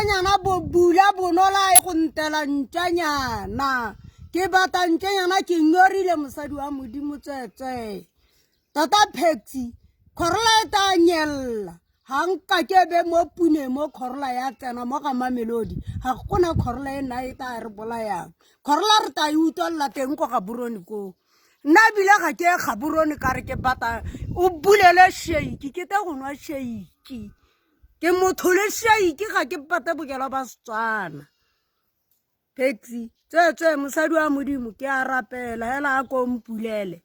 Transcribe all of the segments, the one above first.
Ntšanyana bo bula bonola e go ntela ntšanyana. Ke bata ntšanyana ke nyorile mosadi wa Modimo tsweetswee. Tota Patsy, khorola e ta nyelela. Ga nka ke be mo pune mo khorola ya tsena mo ga Mamelodi. Ga gona khorola e nna e ta re bolayang. Khorola re ta e utlwelela teng ko Gaborone koo. Nna ebile ga ke Gaborone ka re ke bata o bulele shake ke te go nwa shake. Ke motho le shake ga ke bate bojalwa ba Setswana. Taxi tsweetswee mosadi wa Modimo ke a rapela hela a ko mpulele.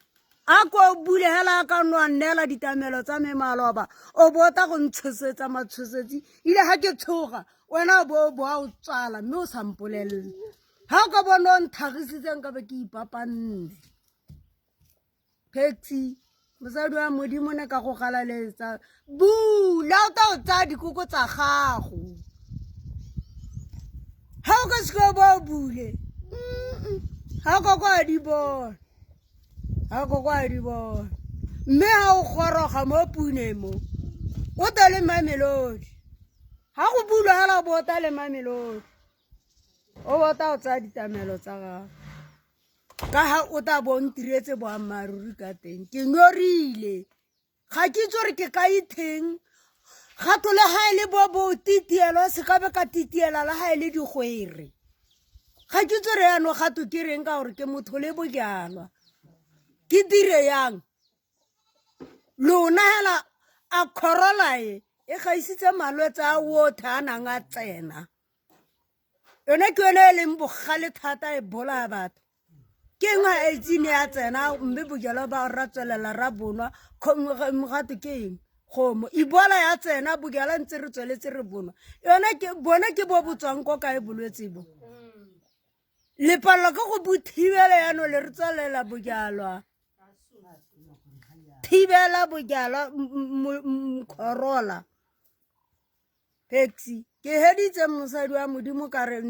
A ko bule hela a ka nwa nneela ditamelo tsa me maloba o bo ta go ntshosetsa matshosetsi ile ga ke tshoga wena o bo o boa o tswala mme o sa mpolelele. Ga o ka bona o nthagisitse nka be ke ipapanne. Patsy, mosadi wa Modimo ne ka go galaletsa. Bula o tla o tsaya dikoko tsa gago. Ga o ka seke o ba o bule, ga o ka kwa di bona, ga o ka kwa di bona. Mme ga o goroga mo puneng mo, o ta le Mamelodi. Ga go bulwa fela o bo o ta le Mamelodi. O bo o tla o tsaya ditamelo tsa gago. Ka ga o tla bo o ntiretse boammaaruri ka teng. Ke nyorile, ga ke itse gore ke ka itheng. Ga twe le ga e le bo bo titielo se ka be ka titiela le ga e le digwere. Ga ke itse gore yanong ga twe ke reng ka gore ke motho le bojalwa. Ke dire yang? Lona hela a corolla e e gaisitse malwetse a otlhe a nang a tsena. Yone ke yone e leng bogale thata e bolaya batho. Ke eng ga AIDS ne ya tsena mme bojalwa ba ra tswelela ra bonwa gato ke eng kgomo Ebola ya tsena bojalwa ntse re tsweletse re bonwa yone ke bone ke bo bo tswang ko kae bolwetse bo le palelwa ke go bo thibela yanong le re tswalela bojalwa thibela bojalwa corolla. Taxi ke heditse mosadi wa Modimo ka re.